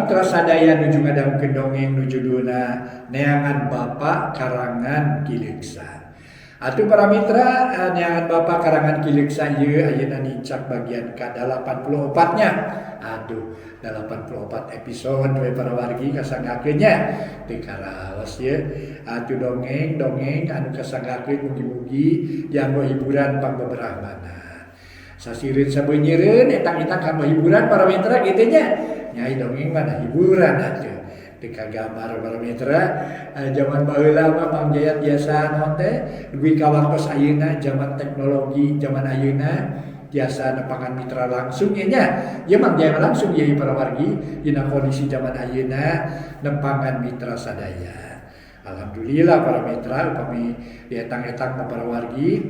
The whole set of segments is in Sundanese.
mitra sadaya nuju ngadangukeun dongeng nu judulna Neangan Bapa Karangan Ki Leuksa. Atuh para mitra, Neangan Bapa Karangan Ki Leuksa ieu ayeuna nincak bagian ka-84 nya. Aduh, 84 episode we para wargi kasanggakeun nya. Teu karaos ieu. Atuh dongeng-dongeng anu kasanggakeun mugi-mugi dianggo hiburan pangbeberah mana. Sasireun sabeunyereun etang-etang kanggo hiburan para mitra kitu nya. Nyai dongeng mah da hiburan atuh. Teu kagambar para mitra, zaman baheula mah Mang Jaya biasa naon teh dugi ka waktos ayeuna zaman teknologi zaman ayeuna tiasa nepangan mitra langsung ye nya. Ieu Mang Jaya langsung ye para wargi dina kondisi zaman ayeuna nepangan mitra sadaya. Alhamdulillah para mitra upami dietang-etang mah para wargi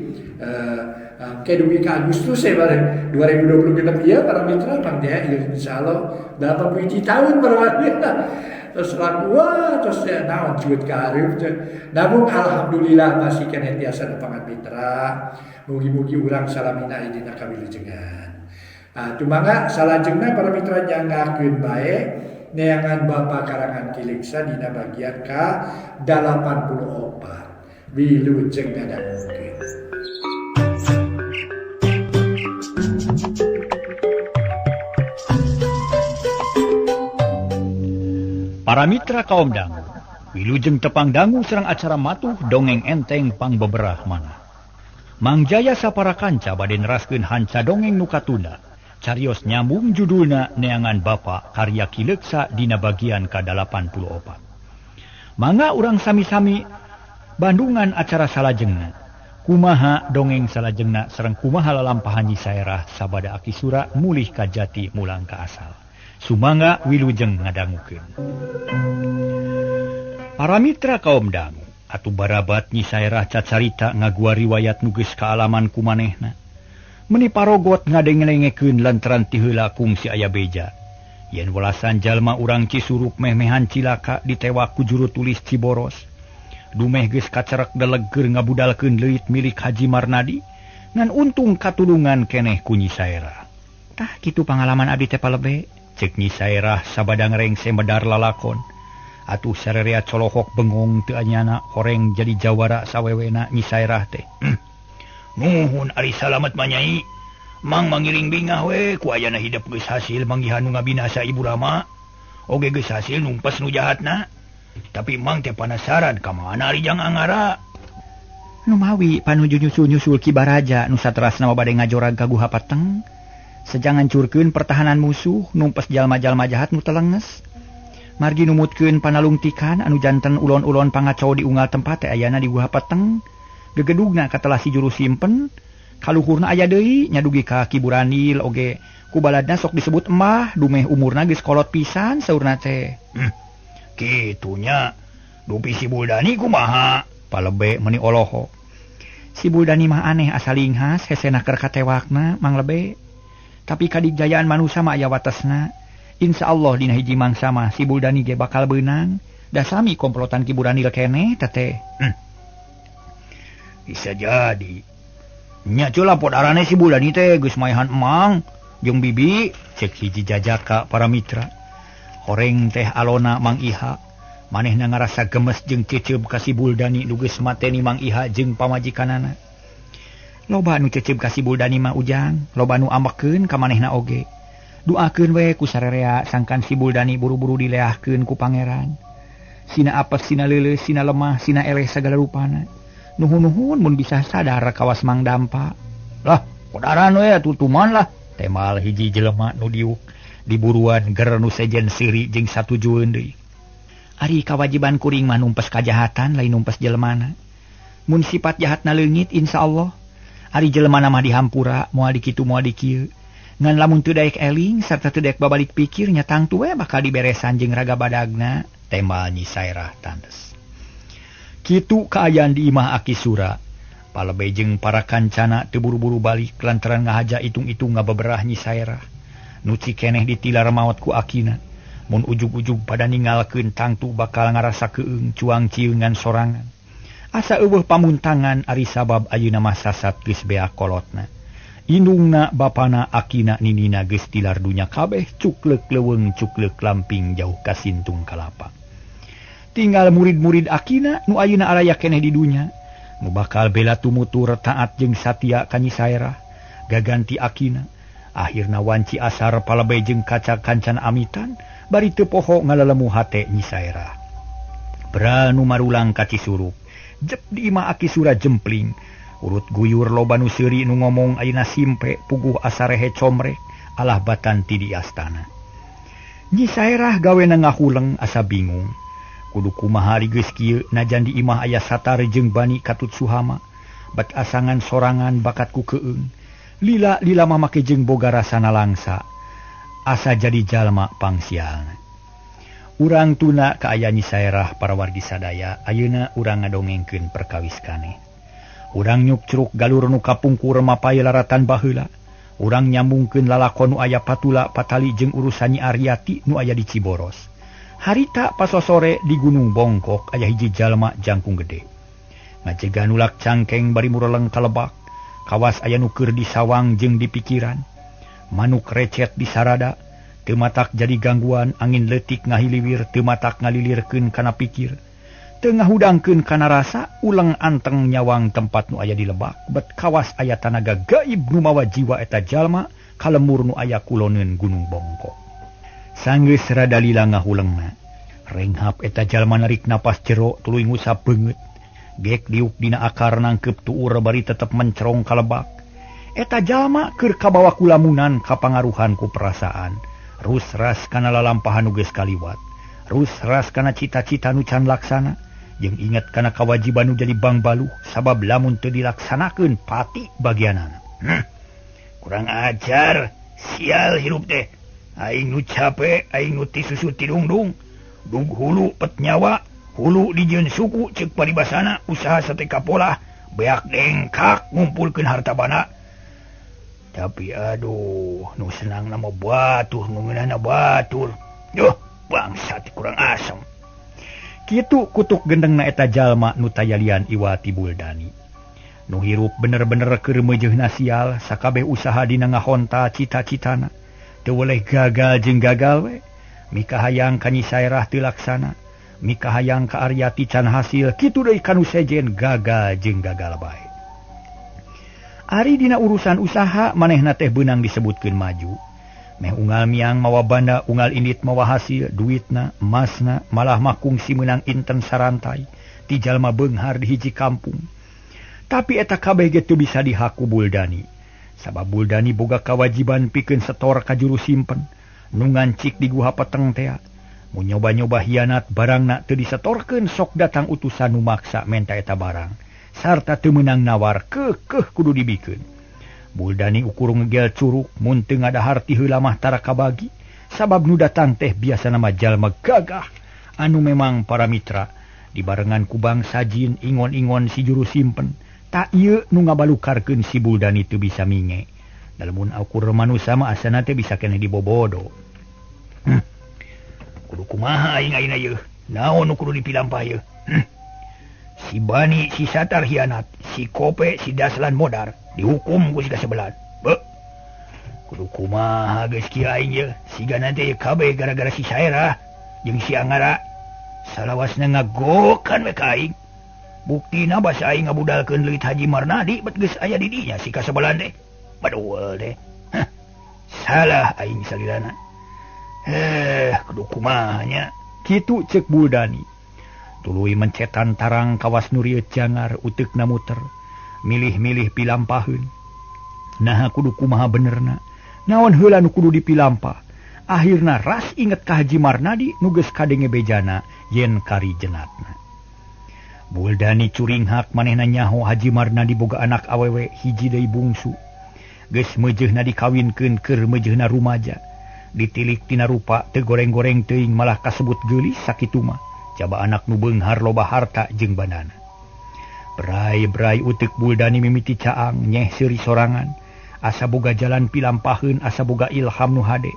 ke dugi ka Agustus ya bareng 2020 genep ieu para mitra Mang Jaya ieu insyaallah 81 tahun para wargi. Terus wah terus ya naon cuit ka hareup teh. Namun alhamdulillah masih keneh tiasa nepangan mitra. Mugi-mugi urang salamina aya dina kawilujengan. Ah tumangga salajengna para mitra nyanggakeun bae Neangan Bapa Karangan Ki Leuksa dina bagian ka-84. Wilujeng ngadangukeun. Para mitra kaum dangu, wilujeng tepang dangu serang acara matuh dongeng enteng pangbeberah mana. Mang Jaya sapara kanca bade neraskeun hanca dongeng nu katunda. Carios nyambung judulna Neangan Bapa karya Ki Leuksa dina bagian ka-84. Mangga urang sami-sami bandungan acara salajengna. Kumaha dongeng salajengna sareng kumaha lalampahan Nyi Saerah sabada Aki Sura mulih ka jati mulang ka asal. Sumangga wilujeng ngadangukeun. Para mitra kaum dangu, atuh barabat Nyi Saerah cacarita ngagua riwayat nu geus kaalaman ku manehna. Meni parogot ngadenge-lengekeun lantaran ti heula kungsi aya beja. Yen welasan jalma urang Cisurup meh-mehan cilaka ditewak ku juru tulis Ciboros. Dumeh geus kacerek deleg keur ngabudalkeun leuit milik Haji Marnadi, ngan untung katulungan keneh ku Nyi Saerah. Tah kitu pangalaman abdi teh palebe. Cek Nyi Saerah sabada ngrengse medar lalakon. Atuh sarerea colohok bengong teu anyana horeng jadi jawara sawewena Nyi Saerah teh. Nuhun ari salamet mah Nyai. Mang mangiring bingah we ku ayana hidep geus hasil manggihan nu ngabinasa Ibu Rama. Oge geus hasil numpes nu jahatna. Tapi mang teh panasaran ka mana ari jang angara. Nu mawi panuju nyusul-nyusul Ki Baraja nu saterasna mah bade ngajorag ka Guha Pateng. Sejang ngancurkeun pertahanan musuh, numpes jalma-jalma jahat nu telenges. Margi numutkeun panalungtikan anu janten ulon-ulon pangacau di unggal tempat teh ayana di Guha Pateng. Gegedugna katelah si juru simpen, kaluhurna aya deui nya dugi ka Ki Buranil oge ku baladna sok disebut emah, dumeh umurna geus kolot pisan saurna teh. Kitunya dupi si Buldani kumaha? Palebe meuni oloho. Si Buldani mah aneh asa linghas hesena keur katewakna Mang Lebe. Tapi kadijayaan manusa mah aya watesna. Insyaallah dina hiji mangsa mah si Buldani ge bakal beunang. Da sami komplotan Ki Buranil keneh teteh. Bisa jadi. Nya ceula podarane si Buldani teh geus maehan emang jeung bibi cek hiji jajaka para mitra. Horeng teh alona Mang Iha. Manehna ngarasa gemes jeung cecep ka si Buldani nu geus mateni Mang Iha jeung pamajikanana. Loba nu cecep ka si Buldani mah ujang, loba nu ambekeun ka manehna oge. Duakeun we ku sarerea sangkan si Buldani buru-buru dileahkeun ku pangeran. Sina apes, sina leuleus, sina lemah, sina eleh sagala rupana. Nuhun-nuhun mun bisa sadar kawas Mang Dampa. Lah, podaran we atuh tuman lah. Temal hiji jelema nu diuk diburuan ger nu sejen siri jeung satujueun deui. Ari kawajiban kuring mah numpes kajahatan lain numpes jelemana. Mun sifat jahatna leungit insyaallah. Ari jelemana mah dihampura moal dikitu moal dikieu. Ngan lamun teu daek eling sarta teu daek babalik pikir nya tangtu we bakal diberesan jeung raga badagna. Temal Nyi Saerah tandes. Kitu kaayaan di imah Aki Sura. Palebe jeung para kancana teu buru-buru balik lantaran ngahaja itung-itung ngabeberah Nyi Saerah. Nu cikeneh ditilar maot ku akina. Mun ujug-ujug pada ninggalkeun tangtu bakal ngarasa keung cuang ciungan sorangan. Asa eueuh pamuntangan ari sabab ayeuna mah sasat geus beak kolotna. Indungna bapana akina ninina geus tilar dunya kabeh cuklek leuweung cuklek lamping jauh ka sintung kalapa. Tinggal murid-murid akina nu ayeuna araya keneh di dunya nu bakal bela tumutur taat jeung satia ka Nyi Saerah gaganti akina. Akhirna wanci asar palebay jeung kaca kancan amitan bari teu poho ngalalemu hate Nyi Saerah. Branu marulang ka Cisurup jep di imah Aki Sura jempling urut guyur loba nu seuri nu ngomong ayeuna simpe puguh asarehe comrek alah batan ti di astana. Nyi Saerah gawena ngahuleng asa bingung. Kudu kumaha geus kieu najan di imah aya Satar jeung Bani katut Suhama bat asangan sorangan bakat ku keung. Lila-lila mamake jeung boga rasana langsa asa jadi jalma pangsialna. Urang tuna ka aya Nyi Saerah para wargi sadaya ayeuna urang ngadongengkeun perkawis kaneh. Urang nyukcruk galur nu kapungkur mapay laratan baheula. Urang nyambungkeun lalakon nu aya patula patali jeung urusan Nyi Aryati nu aya di Ciboros. Harita pasosore di Gunung Bongkok aya hiji jalma jangkung gede. Ngajega nulak cangkeng bari mureleng ka lebak. Kawas aya nu keur di sawang jeung di pikiran. Manuk recet di sarada, teu matak jadi gangguan angin leutik ngahiliwir teu matak ngalilirkeun kana pikir. Teu ngahudangkeun kana rasa uleng anteng nyawang tempat nu aya di lebak bet kawas aya tanaga gaib nu mawa jiwa eta jalma ka lemur nu aya kuloneun Gunung Bongkok. Sanggeus rada lila ngahulengna. Renghap eta jalma narik napas jero tuluy ngusap beungeut. Gek diuk dina akar nangkep tuur bari tetep mencerong ka lebak. Eta jalma keur kabawa kulamunan kapangaruhan ku perasaan. Rusras kana lalampahan nu geus kaliwat. Rusras kana cita-cita nu can laksana. Jeung inget kana kawajiban nu jadi bangbaluh sabab lamun teu dilaksanakeun pati bagianana. Kurang ajar, sial hirup teh. Aing nu cape, aing nu ti susu tidungdung. Dug hulu pet nyawa, hulu dijieun suku ceuk paribasana usaha sate kapolah, beak dengkak ngumpulkeun harta bana. Tapi aduh, nu senang nama batur, nu ngeunahna batur. Duh, bangsat kurang asem. Kitu kutuk gendengna eta jalma nu tayalian Iwati Buldani. Nu hirup bener-bener keur meujeuhna sial, sakabeh usaha dina ngahonta cita-citana. Teu weleh gagal jeung gagal we. Mikahayang ka Nyi Saerah teu laksana, mikahayang ka Aryati can hasil, kitu deui ka nu sejen gagal jeung gagal bae. Ari dina urusan usaha manehna teh beunang disebutkeun maju. Meh unggal miang mawa banda, unggal indit mawa hasil, duitna, emasna, malah mah kungsi meunang inten sarantai ti jalma beunghar di hiji kampung. Tapi eta kabeh ge teu bisa dihaku Buldani. Sabab Buldani boga kawajiban pikeun setor ka juru simpen, nu ngancik di guha peteng tea. Mun nyoba-nyoba hianat barangna teu disetorkeun sok datang utusan nu maksa menta eta barang. Sarta teu meunang nawar keukeuh kudu dibikeun. Buldani ukur ngegel curuk mun teu ngadahar ti heula mah tara kabagi, sabab nu datang teh biasana mah jalma gagah anu memang para mitra dibarengan ku bangsa jin ingon-ingon si juru simpen. Tak ieu nu ngabalukarkeun si Buldani teu bisa minge. Lamun ukur manusa mah asana teh bisa keneh dibobodo. Kudu kumaha aing ayeuna yeuh? Naon nu kudu dipilampah yeuh? Si Bani si Satar hianat, si Kope si Daslan modar, dihukum ku si kasebelan. Beuh. Kudu kumaha geus kieu aing yeuh? Sigana teh kabeh gara-gara si Saerah jeung si Angara. Salawasna ngagokan we ka aing. Buktina basa aing ngabudalkeun leuit Haji Marnadi bet geus aya di dinya si kasebelan teh. Baduel teh. Hah. Salah aing salilana. Kudu kumaha nya? Kitu ceuk Buldani. Tuluy mencetan tarang kawas nu rieut jangar uteukna muter. Milih-milih pilampaheun. Naha kudu kumaha benerna? Naon heula nu kudu dipilampah? Akhirna ras inget ka Haji Marnadi nu geus kadenge bejana yen kari jenatna. Buldani curinghak manehna nyaho Haji Marnadi boga anak awewe hiji deui bungsu. Geus meujeuhna dikawinkeun keur meujeuhna rumaja. Ditilik tina rupa teu goreng-goreng teuing malah kasebut geulis sakitu mah. Coba anak nu beunghar loba harta jeung bandana. Berai-berai uteuk Buldani mimiti caang nyeh seuri sorangan. Asa boga jalan pilampaheun, asa boga ilham nu hade.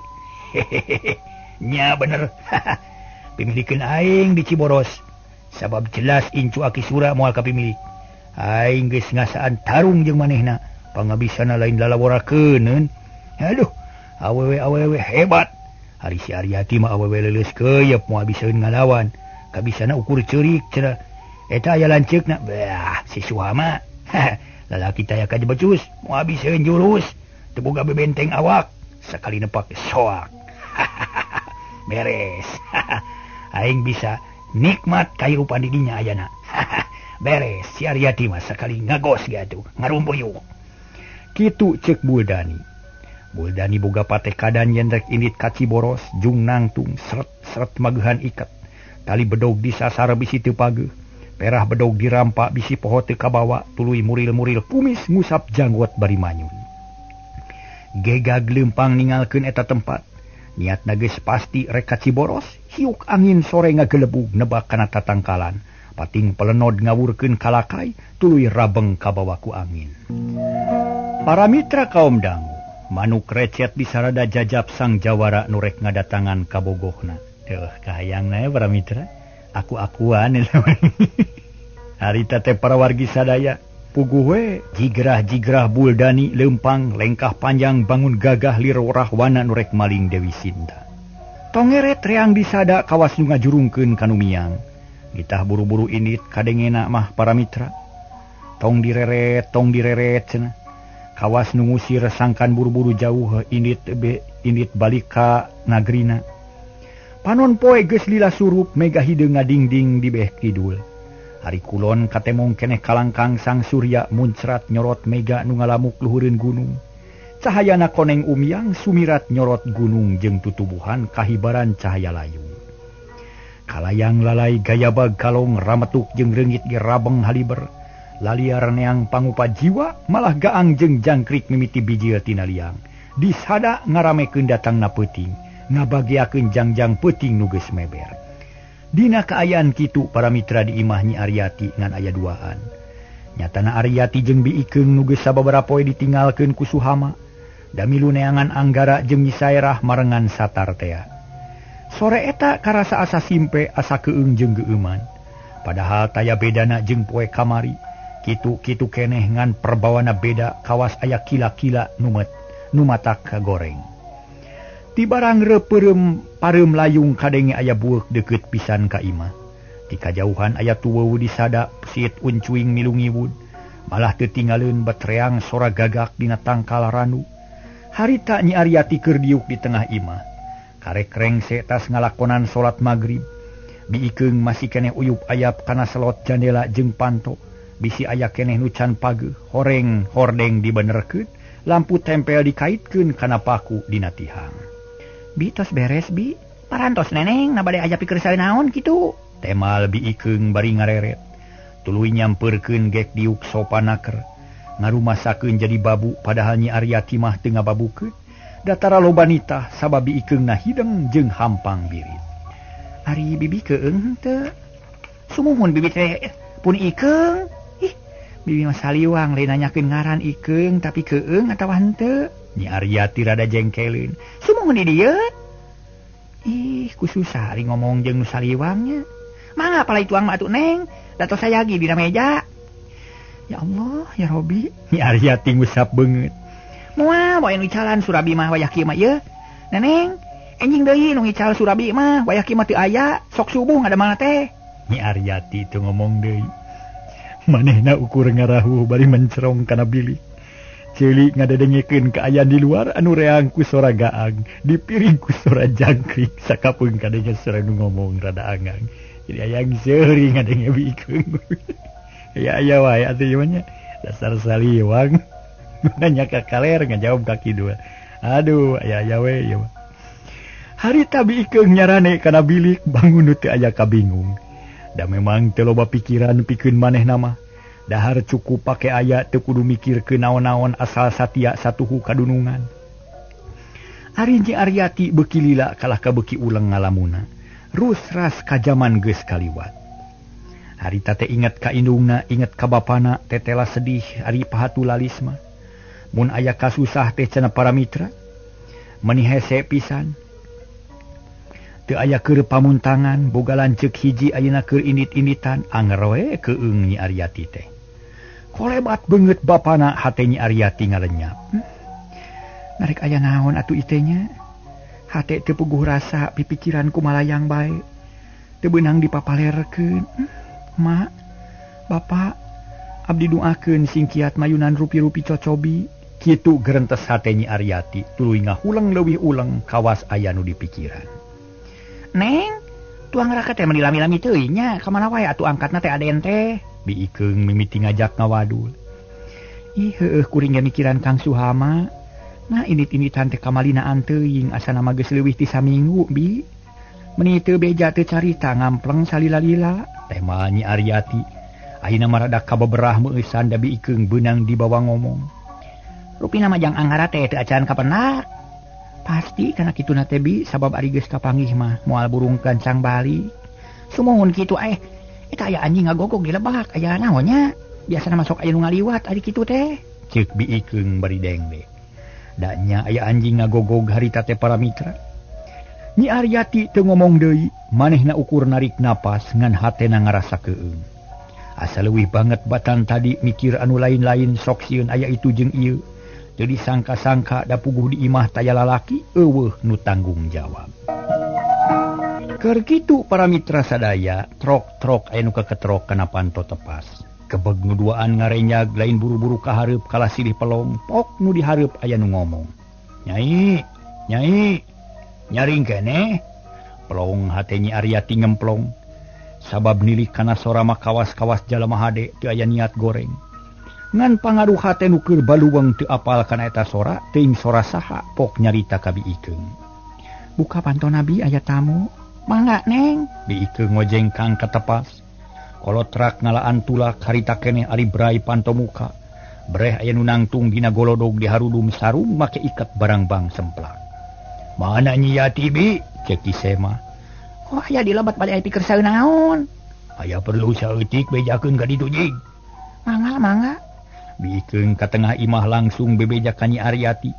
Hehehe, nya bener. Pimilikeun aing di Ciboros. Sabab jelas incu Aki Sura moal kapimilik. Aing geus ngasaan tarung jeung manehna. Pangabisana lain lalaworakeun. Aduh, awewe-awewe hebat. Hari si Aryati mah awewe leuleus keuyeup moal bisaeun ngalawan. Kabisana ukur ceurik cenah. Eta aya lanceukna. Bah, si Suhama. Lalaki taya kajebecus, moal bisaeun jurus. Teu boga bebenteng awak, sakali nepak soak. Beres. Aing bisa nikmat kahirupan di dinya ayana. Beres, si Aryati mah sakali ngagos ge atuh, ngarumpuyuk. Kitu ceuk Buldani. Buldani boga patekadan yen rek indit ka Ciboros, jung nangtung seret-seret magehan iket. Tali bedog disasar bisi teu pageuh, perah bedog dirampak bisi poho teu kabawa, tuluy muril-muril kumis ngusap janggot bari manyun. Gegag leumpang ningalkeun eta tempat. Niatna geus pasti rek ka Ciboros, hiuk angin sore ngagelebug nebak kana tatangkalan. Pating pelenod ngawurkeun kalakai, tuluy rabeng kabawa ku angin. Para mitra kaum dangu, manuk recet disarada jajab sang jawara nu rek ngadatangan kabogohna. Kahayangna ya para mitra, aku-akuan. Harita teh para wargi sadaya, puguh we jigrah-jigrah Buldani leumpang lengkah panjang bangun gagah lirorah wana nu rek maling Dewi Sinta. Tongeret reang disada kawas nu ngajurungkeun ka nu miang. Gitah buru-buru indit kadengena mah para mitra. Tong direret cenah. Kawas nu ngusir sangkan buru-buru jauh indit be indit balik ka nagrina. Panon poe geus lila surup mega hideung ngadingding di beh kidul. Hari kulon katemong keneh kalangkang sang surya muncrat nyorot mega nu ngalamuk luhureun gunung. Cahayana koneng umyang sumirat nyorot gunung jeung tutubuhan kahibaran cahaya layung. Kalayang lalai gayabag kalong rametuk jeung reungit ge rabeng haliber. Laliar neang pangupa jiwa malah gaang jeung jangkrik mimiti bijil tina liang. Disada ngaramekeun datangna peuting, ngabagiakeun jangjang peuting nu geus meber. Dina kaayaan kitu para mitra di imah Nyi Aryati ngan aya duaan. Nyatana Aryati jeung Bi Ikeung nu geus sababaraha poe ditinggalkeun ku Suhama. Damilu neangan Anggara jeung Nyi Saerah marengan satar tea. Sore eta karasa asa simpe asa keung jeung geueuman. Padahal taya bedana jeung poe kamari. Kitu-kitu keneh ngan perbawana beda kawas aya kila-kila numet numatak kagoreng. Ti barang repeureum pareum layung kadenge aya bueuk deukeut pisan ka imah. Ti kajauhan aya tuweuh disada peusit uncuing milu ngiwud. Malah teu tinggaleun betreang sora gagak dina tangkal ranu. Harita Nyi Aryati keur diuk di tengah imah. Karek rengse tas ngalakonan salat magrib. Bi Ikeung masih keneh uyup ayap kana selot jandela jeung panto. Bisi aya keneh nu can pageuh, horeng hordeng dibenerkeun, lampu tempel dikaitkeun kana paku dina tihang. Bi tos beres bi, parantos neneng na bade aya pikir naon kitu. Temal Bi Ikeung bari ngareret. Tuluy nyampeurkeun gek diuk sopanaker. Ngarumasakeun jadi babu padahal Nyi Aryati mah teu ngababukeun. Datara loba nitah sabab Bi Ikeungna hideung jeung hampang birit. Ari bibi keung teu? Sumuhun bibi teh pun Ikeung. Ih, bibi mah saliwang lain nanyakeun ngaran Ikeung tapi keung atawa henteu. Nyi Aryati rada jengkeleun. Sumuhun di dieu. Ih, kususah ari ngomong jeung nu saliwangnya. Mangga palai tuang mah atuh neng, da tos sayagi dina meja. Ya Allah, ya Robi. Nyi Aryati ngusap beungeut. Moal wae nu icalan Surabi mah wayah kieu mah ieu. Neneng, enjing deui nu ngical Surabi mah wayah kieu mah teu aya, sok subuh ngadamel teh. Nyi Aryati teu ngomong deui. Manehna ukur ngarahuh bari mencerong kana bilik. Ceuli ngadedengekeun kaayaan di luar anu reang ku sora gaang, dipiring ku sora jangkrik, sakapeung kadenge sora nu ngomong rada angang. Jadi ayang seuri ngadenge Bi Ikeung. Ya aya wae atuh ieu nya. Dasar saliwang. Nanya ka kaler ngajawab ka kidul. Aduh, aya aya we ieu mah. Harita Bi Ikeung nyarane kana bilik bangun nu teu aya kabingung. Da memang teu loba pikiran pikeun manehna mah. Dahar cukup pake aya teu kudu mikirkeun naon-naon asal satia satuhu kadunungan. Ari Nyi Aryati beuki lila kalah ka beuki uleng ngalamuna. Rusras ka jaman geus kaliwat. Harita teh inget ka indungna, inget ka bapana, tetela sedih ari pahatu lalis mah. Mun aya kasusah teh cenah para mitra, meuni hese pisan. Teu aya keur pamuntangan, boga lanceuk hiji ayeuna keur indit-inditan, anger we keung Nyi Aryati teh. Kolebat beungeut bapana hate Nyi Aryati ngalenyap. Narek aya naon atuh ieu nya? Hate teu puguh rasa pipikiran ku malayang bae. Teu beunang dipapalerkeun. Mak, Bapak, abdi doakeun sing kiat mayunan rupi-rupi cocobi. Kitu gerentes hate Nyi Aryati tuluy ngahuleng leuwih uleng kawas aya nu dipikiran. Neng, tuang raka teh meuni lami-lami teuing nya, ka mana wae atuh angkatna teh aden teh. Bi Ikeung mimiti ngajak ngawadul. Ih heueuh kuring ge mikiran Kang Suhama. Nah indit-inditan teh kamalinaan teuing asana mah geus leuwih ti saminggu bi. Meuni teu beja teu carita ngampleng salila-lila. Teh mah Nyi Aryati. Ayeuna mah rada kabeberah meueusan da Bi Ikeung beunang dibawa ngomong. Rupina mah jang anghara teh teu acan kapenak. Pasti kana kituna teh bi sabab ari geus kapanggih mah moal burung gancang balik. Sumuhun kitu eta aya anjing ngagogog di lebak aya naon nya? Biasana masuk aya nu ngaliwat ari kitu teh. Ceuk Bi Ikeung bari dengde. Da nya aya anjing ngagogog harita teh para mitra. Nyi Aryati teu ngomong deui, manehna ukur narik napas ngan hatena ngarasa keung. Asa leuwih banget batan tadi mikir anu lain-lain sok sieun aya itu jeung ieu. Jadi sangka-sangka da puguh di imah taya lalaki eueuh nu tanggung jawab. Keur kitu para mitra sadaya, trok-trok aya nu kaketrok kana panto tepas. Kebeg nu duaan ngarenyag lain buru-buru ka hareup kalah silih pelong, pok nu dihareup aya nu ngomong. Nyai, nyai, nyaring keneh. Pelong hate Nyi Aryati ngemplong. Sabab nilik kana sora mah kawas-kawas jalma hade teu aya niat goreng. Ngan pangaruh hate nu keur baluweung teu apal kana eta sora, teuing sora saha pok nyarita ka Bi Ikeung. Buka panto nabi aya tamu. Mangga neng. Bi Ikeung ngojengkang ka tepas. Kolotrak ngalaan tulak harita keneh ari brai panto muka. Breh aya nu nangtung dina golodog diharudum sarung make iket barangbang semplak. Mana Nyi Yati bi? Ceuk Ki Sema. Oh aya di lebat bade aya pikir saeunaon. Aya perlu saeutik bejakeun ka ditu jig. Mangga mangga. Bi Ikeung ka tengah imah langsung bebeja ka Nyi Aryati.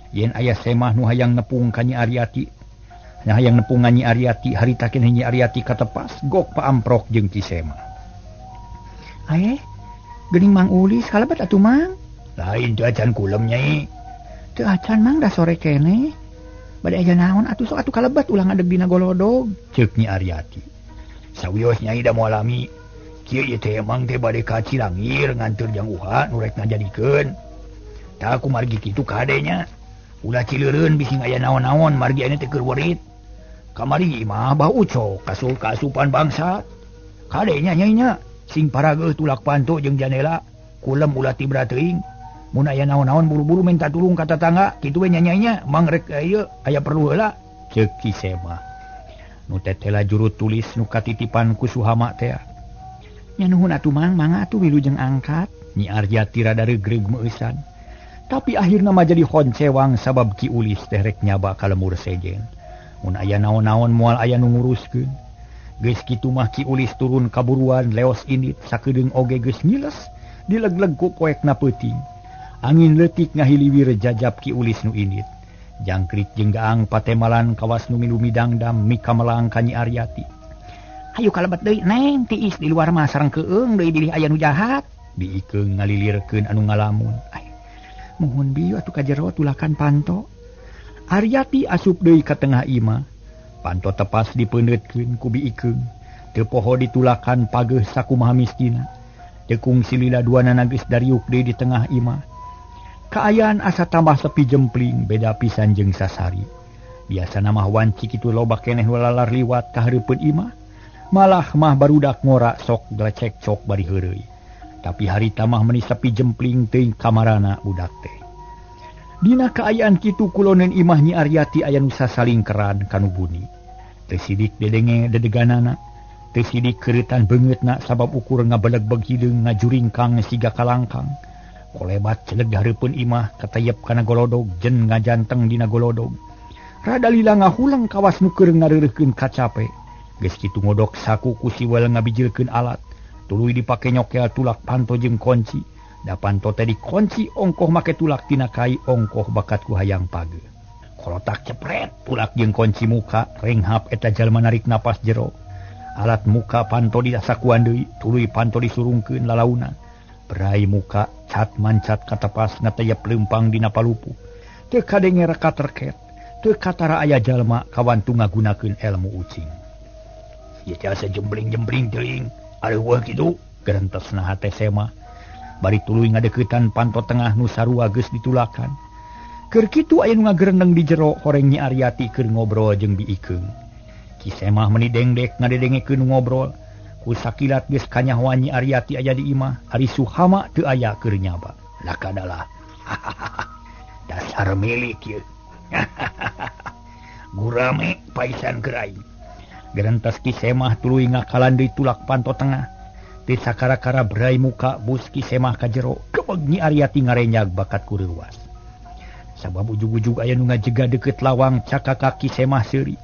Yen aya Semah nu hayang nepung ka Nyi Aryati. Nya hayang nepung ka Nyi Aryati harita keneh Nyi Aryati katepas gok paamprok jeung Ki Semah. Ae, geuning Mang Ulis kalebet atuh Mang. Lain teu acan kulem nyai. Teu acan Mang da sore keneh. Bade aya naon atuh sok atuh kalebet ulah ngadeg dina golodog. Ceuk Nyi Aryati. Sawios nyai da moal lami. Kieu ieu teh emang teh bade ka Cilangir nganteur jang uha nu rek ngajadikeun. Tah kumargi kitu kade nya. Ulah cileureun bisi aya naon-naon margi ayeuna teh keur werit. Kamari mah bah ucok kasupan bangsa. Kade nya nyai nya sing parageuh tulak panto jeung janela kulem ulah tibra teuing. Mun aya naon-naon buru-buru minta tulung ka tatangga kitu we nya nyai nya mang rek ieu aya perlu heula. Ceuk Ki Sema. Nu tetela juru tulis nu katitipan ku Suhama teh. Nya nuhun atuh Mang, mangga atuh wilujeng angkat. Nyi Aryati rada regreg meueusan. Tapi akhirna mah jadi honcewang sabab Ki Ulis teh rek nyaba ka lemur sejen. Mun aya naon-naon moal aya nu nguruskeun. Geus kitu mah Ki Ulis turun kaburuan leos indit sakedeung oge geus ngiles dilegleg ku poekna peuting. Angin leutik ngahiliwir jajab Ki Ulis nu indit. Jangkrik jeung gaang patemalan kawas nu milu midangdam mikamelang ka Nyi Aryati. Hayu kalebet deui neng tiis di luar mah sareng keung deui bilih aya nu jahat. Bi Ikeung ngalilirkeun anu ngalamun. Ay, muhun bi atuh ka jero tulakan panto. Aryati asup deui ka tengah imah. Panto tepas dipeundeutkeun ku Bi Ikeung. Teu poho ditulakan pageuh sakumaha mistina. Teu kungsi lila duanana geus dariuk deui di tengah imah. Kaayaan asa tambah sepi jempling beda pisan jeung sasari. Biasana mah wanci kitu loba keneh lalar liwat ka hareupeun imah. Malah mah barudak ngora sok glecek cok bari heureuy. Tapi harita mah meuni sepi jempling teuing kamarana budak teh. Dina kaayaan kitu kuloneun imah Nyi Aryati aya nu sasalingkeran kanu buni. Teu sidik dedenge dedeganana, teu sidik keureutan beungeutna sabab ukur ngabelegbeg hideung ngajuringkang siga kalangkang. Kolebat celeg hareupeun imah katayep kana golodog jen ngajanteng dina golodog. Rada lila ngahuleng kawas nu keur ngareureuhkeun kacape. Geus kitu ngodok saku ku siwel ngabijilkeun alat. Tuluy dipake nyokel tulak panto jeung kunci. Da panto teh dikunci ongkoh make tulak tina kai ongkoh bakat ku hayang page. Kolotak cepret tulak jeung kunci muka renghap eta jalma narik napas jero. Alat muka panto disakuan deui, tuluy panto disurungkeun lalaunan. Berai muka cat mancat katepas ngatayep leumpang dina palupuh. Teu kadenge reka terket, teu katara aya jalma kawantu ngagunakeun elmu ucing. Ieu teh asa jembling-jembling teuing, areuweuh kitu gerentesna hate Semah. Bari tuluy ngadeuketan panto tengah nu sarua geus ditulakan. Keur kitu aya nu ngagerendeng di jero horeng Nyi Aryati keur ngobrol jeung Bi Ikeung. Ki Semah meuni dengdek ngadedengekeun ngobrol. Ku sakilat geus kanyahoan Nyi Aryati aya di imah, ari Suhama teu aya keur nyaba. Lakadalah. Dasar milik ieu. Gurame paisan keur aing. Gerentas Ki Semah tuluy ngakalan deui tulak panto tengah. Teu sakara-kara berai muka bus Ki Semah ka jero, kebeg Nyi Aryati ngarenyag bakat ku reuwas. Sabab ujug-ujug aya nu ngajega deukeut lawang cakakak Ki Semah seuri.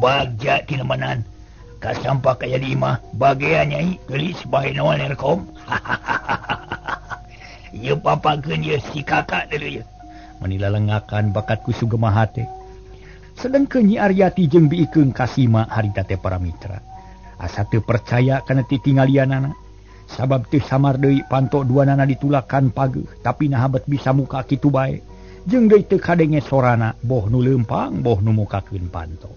Bagja tinemanan kasampak aya di imah bagea nyai geulis bae naon erkom. Ieu papakeun ieu si kakak deui ieu. Meni lalengakan bakat ku sugemah hate. Sedengkeun Nyi Aryati jeung Bi Ikeung kasima harita teh para mitra. Asa teu percaya kana titinggalianana. Sabab teu samar deui panto duanana ditulakan pageuh, tapi naha bet bisa muka kitu bae. Jeung deui teu kadenge sorana boh nu leumpang boh nu mukakeun panto.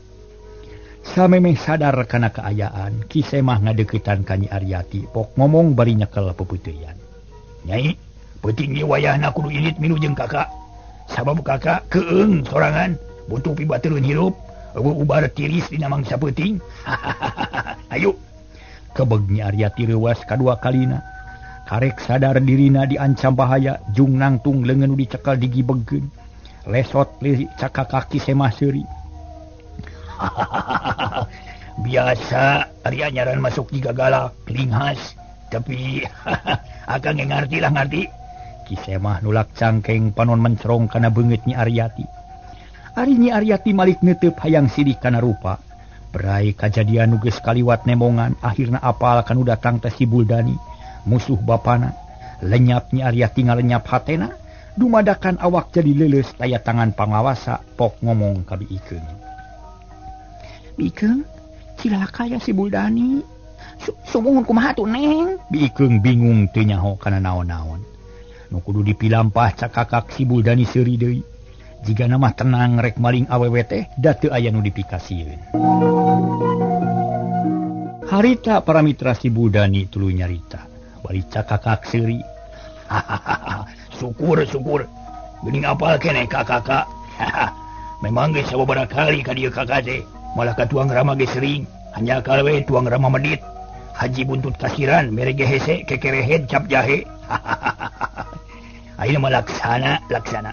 Samemeh sadar kana kaayaan, Ki Semah ngadeuketan ka Nyi Aryati pok ngomong bari nyekel peupeuteuyan. Nyai, peuting ieu wayahna kudu ilit milu jeung kakak. Sabab kakak keung sorangan, butuh pibatureun hirup, eueuh ubar tiris dina mangsa peuting. Ayo. Kebeg Nyi Aryati reuwas kadua kalina. Karek sadar dirina diancam bahaya, jung nangtung leungeun nu dicekel digibegkeun. Lesot li cakakak Ki Semah seuri. Biasa Arya nyaran masuk jiga galak, linghas, tapi akang ge ngarti lah ngarti. Ki Semah nulak cangkeng panon mencerong kana beungeut Nyi Aryati. Ari Nyi Aryati malik neuteup hayang silih kana rupa. Berai kajadian nu geus kaliwat nemongan, akhirna apal kanu datang teh si Buldani, musuh bapana. Lenyap Nyi Aryati ngalenyap hatena, dumadakan awak jadi leuleus taya tangan pangawasa pok ngomong ka Bi Ikeung. Bi Ikeung, cilaka ya si Buldani. Sumuhun kumaha tuh neng? Bi Ikeung bingung teu nyaho kana naon-naon. Nu kudu dipilampah cakakak si Buldani seuri deui. Jigana mah tenang rek maling awewe teh da teu aya nu dipikasieun. Harita para mitra si Buldani tuluy nyarita. Bari cakakak seuri. Syukur syukur. Geuning apal keneh ka kakak. Memang geus sababaraha kali ka dieu kakak teh. Malah ka tuang rama ge sering. Hanjakal we tuang rama medit. Haji buntut kasiran mere ge hese kekerehed cap jahe. Ayeuna mah laksana laksana.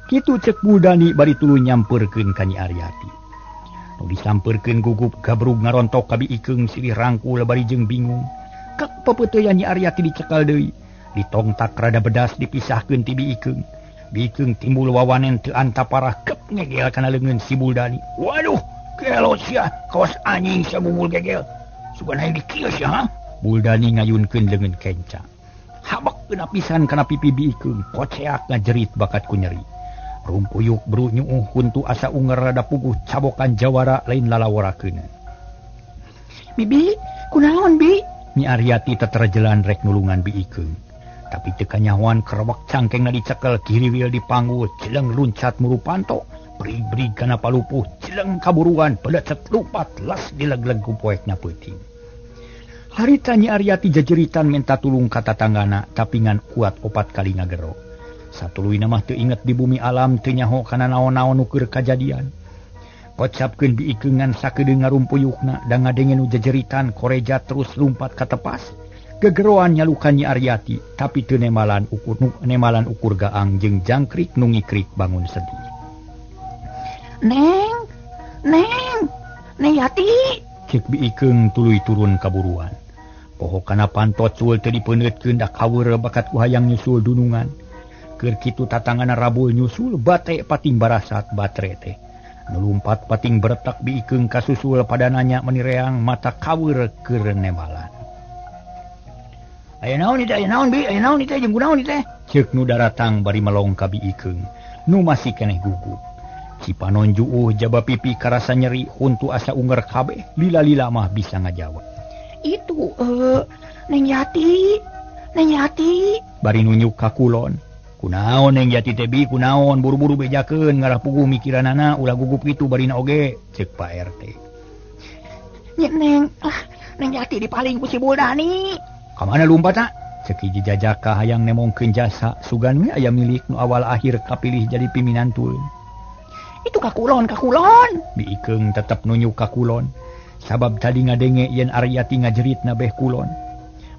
Kitu cek Buldani bari tuluy nyampeurkeun ka Nyi Aryati. Nu disampeurkeun gugup gabrug ngarontok ka Bi Ikeung silih rangkul bari jeung bingung. Kak pepeuteuyan Nyi Aryati dicekal deui. Ditongtak rada bedas dipisahkeun ti Bi Ikeung. Bi Ikeung timbul wawanen teu antaparah kep ngegel kana leungeun si Buldani. Waduh, gelo sia, kawas anjing sia bubul gegel. Sugan hayang dikieu sia ha? Buldani ngayunkeun leungeun kenca. Habak kena pisan kana pipi Bi Ikeung, koceak ngajerit bakat ku nyeri. Rumpuyuk bru nyuuh huntu asa unger rada puguh cabokan jawara lain lalaworakeun. Bibi, kunaon bi? Nyi Aryati teterjelan rek nulungan Bi Ikeung. Tapi teu kanyahoan kerewek cangkengna dicekel kiriwil dipanggul, jeleng luncat muru panto, brig-brig kana palupuh, jeleng kaburuan, belecet lupat las dileg-leg ku poekna peuting. Harita Nyi Aryati jejeritan minta tulung ka tatanggana, tapi ngan kuat opat kali ngagero. Satuluyna mah teu inget di bumi alam teu nyaho kana naon-naon nu keur kajadian. Kocapkeun Bi Ikeung ngan sakedeung ngarumpuyukna da ngadenge nu jejeritan koreja terus lumpat ka tepas. Gegeroan nyalukan Nyi Aryati tapi teu nemalan ukur nu nemalan ukur gaang jeung jangkrik nu ngikrik bangun sedih. Neng, neng, Neng Yati, cek Bi Ikeung tuluy turun kaburuan. Poho kana panto cul teu dipeuneuutkeun da kaweur bakat ku hayang nyusul dunungan. Keur kitu tatangana rabul nyusul bate pating barasat batre teh. Nu lumpat pating beretak Bi Ikeung kasusul pada nanya menireang mata kaweur keur nemalan. Aya naon ieu teh, aya naon Bi, aya naon ieu teh, jeung kunaon ieu teh? Ceuk nu daratang bari melong ka Bi Ikeung, nu masih keneh gugup. Cipanon juuh jaba pipi karasa nyeri, huntu asa unger kabeh, lila-lila mah bisa ngajawab. Itu Neng Yati, Neng Yati bari nunjuk ka kulon. Kunaon Neng Yati teh bi, kunaon buru-buru bejakeun ngarah puguh mikiranana ulah gugup kitu barina oge, ceuk Pak RT. Neng, ah, Neng Yati dipaling ku si Buldani. Ka mana lumpatna? Ceuk hiji jajaka hayang nemongkeun jasa sugan we aya milik nu awal akhir kapilih jadi piminantueun. Itu ka kulon, ka kulon. Bi Ikeung tetep nunjuk ka kulon. Sabab tadi ngadenge yen Aryati ngajeritna beh kulon.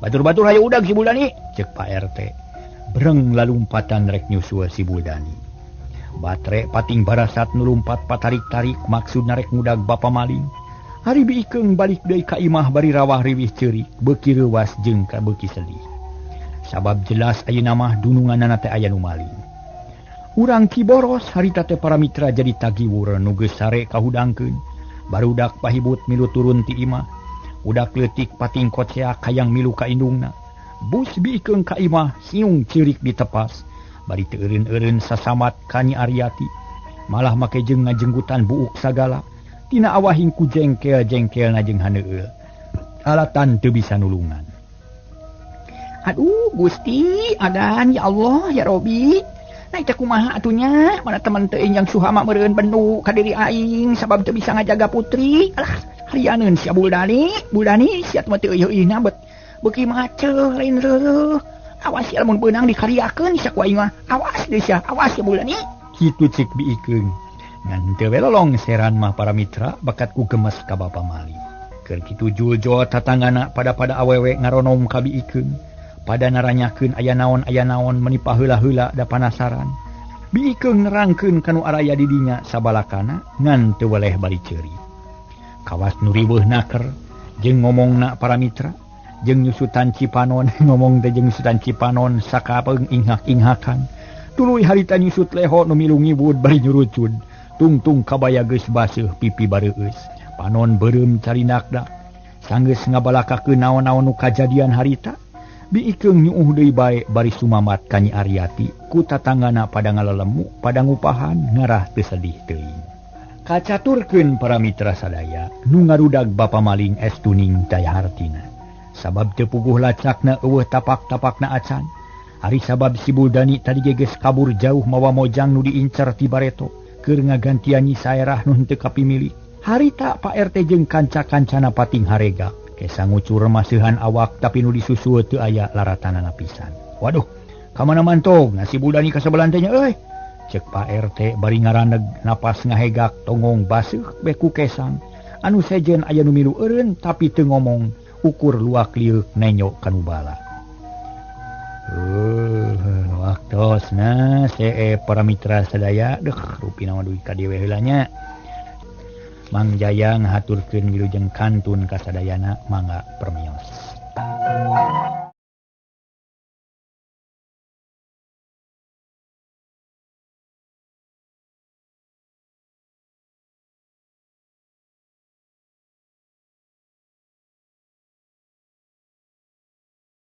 Batur-batur hayu udag si Buldani, ceuk Pak RT. Breng lalumpatan rek nyusul si Buldani. Batre pating barasat nu lumpat patarik-tarik maksudna rek ngudag bapa maling. Hari Bi Ikeung balik deui ka imah bari rawah riwih ceurik, beuki reuwas jeung ka beuki sedih. Sabab jelas ayeuna mah dununganana teh aya nu maling. Urang Ki Boros harita teh para mitra jadi tagiwur nu geus sare kahudangkeun. Barudak pahibut milu turun ti imah. Udak leutik pating koceak hayang milu ka indungna. Bus Bi Ikeung ka imah siung ceurik ditepas. Bari teu eureun-eureun sasamat ka Nyi Aryati. Malah make jeung ngajenggutan buuk sagala. Tina awahing ku jengkel-jengkelna jeung haneueul. Alatan teu bisa nulungan. Aduh Gusti, adan ya Allah ya Robi. Nah teh kumaha atunya, mana teman teuing yang suhama meureun bendu ka diri aing sabab teu bisa ngajaga putri. Alah, harianeun sia Buldani, Buldani sia mah teu eueuh-eueuhna bet. Beuki maceuh lain reureuh. Awas sia lamun beunang dikariakeun sia ku aing mah. Awas deui sia, awas sia Buldani. Kitu ceuk Bi Ikeung. Ngan teu we lolong seran mah para mitra bakat ku gemes ka bapa maling. Keur kitu juljol tatanggana pada-pada awewe ngaronom ka Bi Ikeung. Pada naranyakeun aya naon meni paheula-heula da panasaran. Bi Ikeung nerangkeun kanu araya di dinya sabalakana ngan teu weleh bari ceuri. Kawas nu riweuh naker jeung ngomongna para mitra jeung nyusutan Cipanon ngomong teh jeung nyusutan Cipanon sakapeung inghak-inghakan. Tuluy harita nyusut leho nu milu ngibud bari nyurucud. Tungtung kabaya geus baseuh pipi bareueus. Panon beureum carinakdak. Sanggeus ngabalakakeun naon-naon nu kajadian harita. Bi Ikeung nyuuh deui bae bari sumamat ka Nyi Aryati ku tatanggana pada ngalelemu pada ngupahan ngarah teu sedih teuing. Kacaturkeun para mitra sadaya nu ngarudag bapa maling estuning daya hartina. Sabab teu puguh lacakna eueuh tapak-tapakna acan. Ari sabab si Buldani tadi geus kabur jauh mawa mojang nu diincar ti bareto keur ngagantian Nyi Saerah nu henteu kapimilik. Harita Pak RT jeung kanca-kancana pating harega. Kesa ngucur maseuhan awak tapi nu disusul teu aya laratanana pisan. Waduh, ka mana mantog nasi Buldani ka sabelah teh nya euy. Ceuk Pak RT bari ngaraneg napas ngahegak tonggong baseuh be ku kesang. Anu sejen aya nu milu eureun tapi teu ngomong ukur luak lieuk nenyok kanu bala. Waktosna see para mitra sadaya deuh rupina mah dugi ka dieu we heula nya. Mang Jaya ngahaturkeun wilujeng kantun kasadayana mangga permios.